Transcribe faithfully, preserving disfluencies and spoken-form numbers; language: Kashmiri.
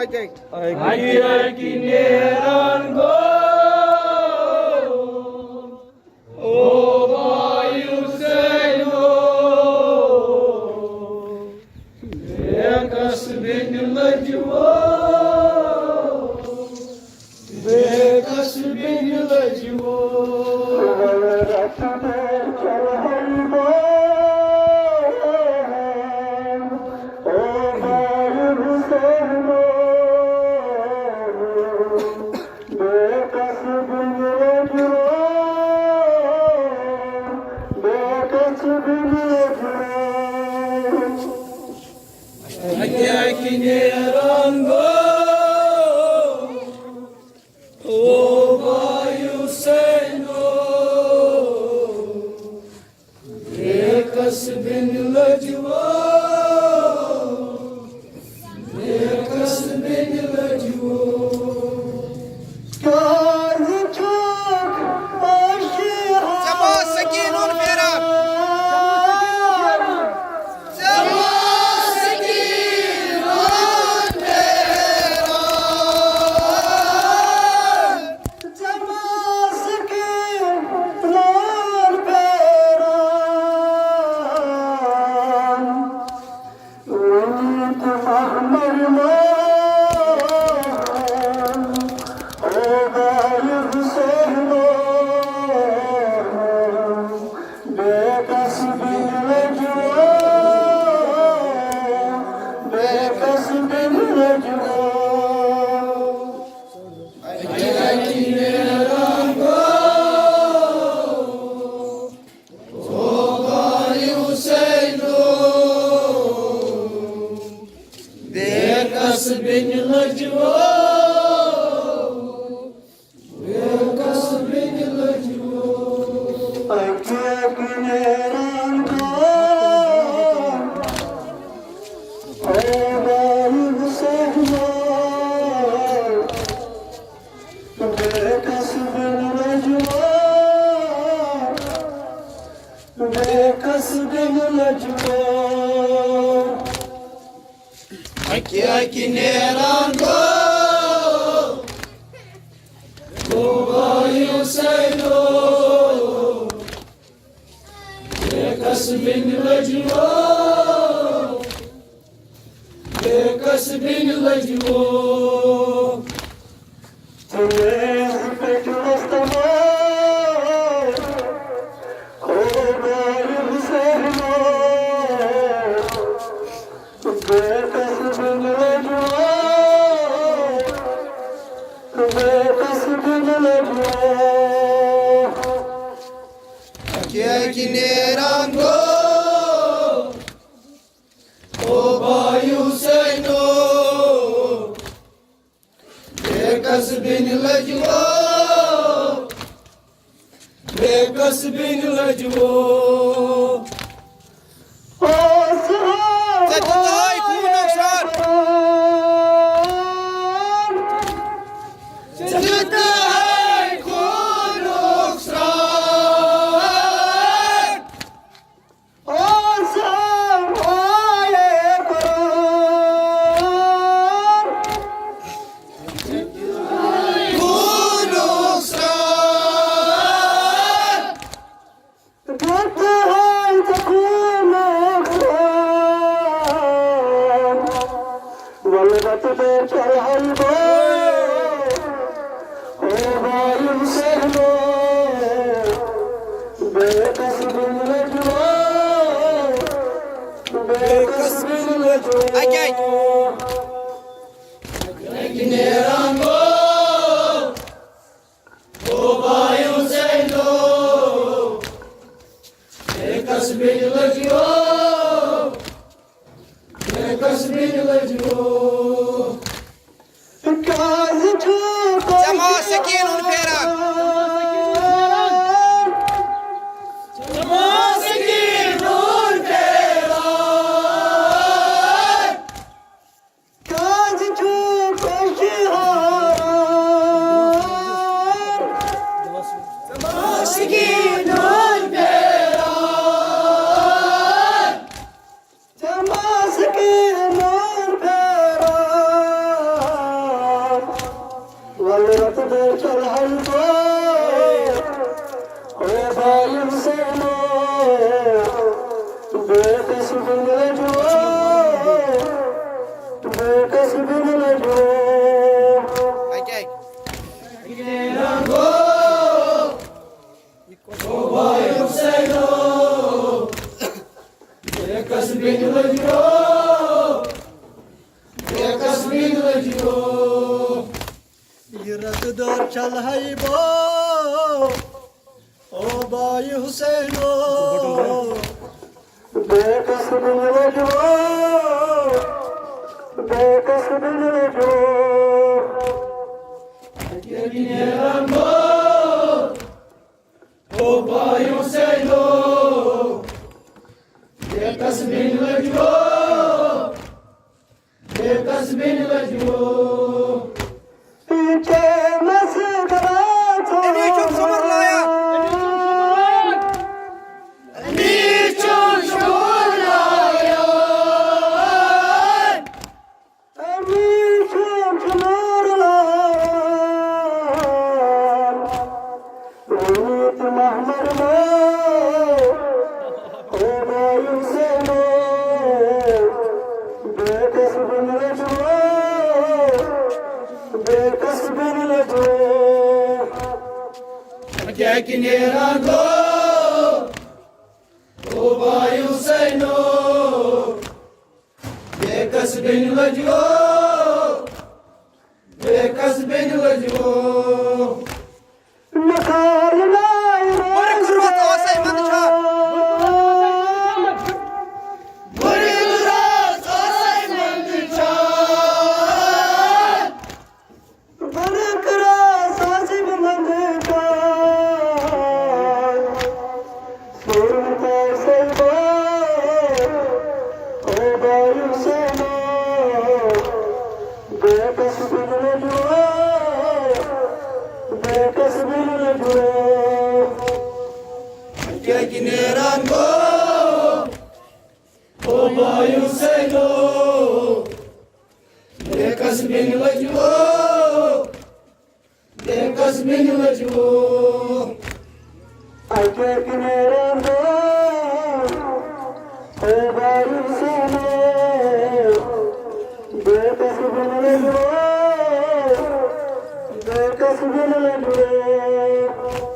اَکہِ اَکہِ نیران گوٚو، او بھائی حسینو، بے کس بن لجو، بے کس بن لجو۔ اَکہِ اَکہِ نیران گوٚو، او بھائی حسینو، بے کس بن لجو، بے کس بن لجو۔ کیٛازِ چھُکھ پشیمان؟ ژےٚ ما سکیٖنُن پھیران؟ ژےٚ ما سکیٖنُن پھیران؟ ژےٚ ما سکیٖنُن پھیران؟ ؤنِتھ احمر مون، او بھائی حسینو، بے کس بن لجو، بے کس بن لجو۔ اَکہِ اَکہِ نیران گوٚو، او بھائی حسینو، بے کس بن لجو، بے کس بن لجو۔ اَکہِ اَکہِ نیران گوٚو، او بھائی حسینو، بے کس بن لجو، بے کس بن لجو۔ اَکہِ اَکہِ نیران گوٚو، او بھائی حسینو، بے کس بن لجو، بے کس بن لجو۔ تمہیں پہ جو استوار، او بھائی حسینو، بے کس بن لجو، بے کس بن لجو۔ اَکہِ اَکہِ نیران گوٚو، او بھائی حسینو، بے کس بن لجو، بے کس بن لجو۔ ژےٚ دیُتہَے خوٗنُک سرٛان۔ ژےٚ دیُتہَے خوٗنُک سرٛان۔ اَکہِ اَکہِ۔ اَکہِ نیران گوٚو، او بھائی حسینو، بے کس بن لجو، بے کس بن لجو۔ ژےٚ ما سکیٖنُن پھیران؟ ژےٚ ما سکیٖنُن پھیران؟ کیٛازِ چھُکھ پشیمان؟ ژےٚ ما سکیٖنُن پھیران؟ ژےٚ ما سکیٖنُن پھیران؟ دور چل ہائی بو، او بھائی حسینو۔ بے کس بن لجو، بے کس بن لجو۔ او بھائی حسینو، بے کس بن لجو۔ بے کس بن لجو۔ پیچھے مسکرا۔ أمی چھُم سُمر لایان۔ أمی چھُم سُمر لایان۔ أمی چھُم سُمر لایان۔ ؤنِتھ محمد مو، او بھائی حسینو، بے کس بن لجو، بے کس بن لجو۔ کیٛاہ کہِ نیران گوٚو، او بھائی حسینو، بے کس بن لجو۔ بے کس بن لجو۔ نکال نائے۔ بُرٕ گُرُتھ اوسَے منٛدچھان۔ بُرٕ گُرُتھ اوسَے منٛدچھان۔ بُرٕ گُرُتھ اوسَے منٛدچھان۔ کیٛاہ کہِ نیران گوٚو، او بھائی حسینو، بے کس بن لجو۔ بے کس بن لجو۔ اکے کنارے دو، او بھائی حسینو، بے کس بن لجو، بے کس بن لجو۔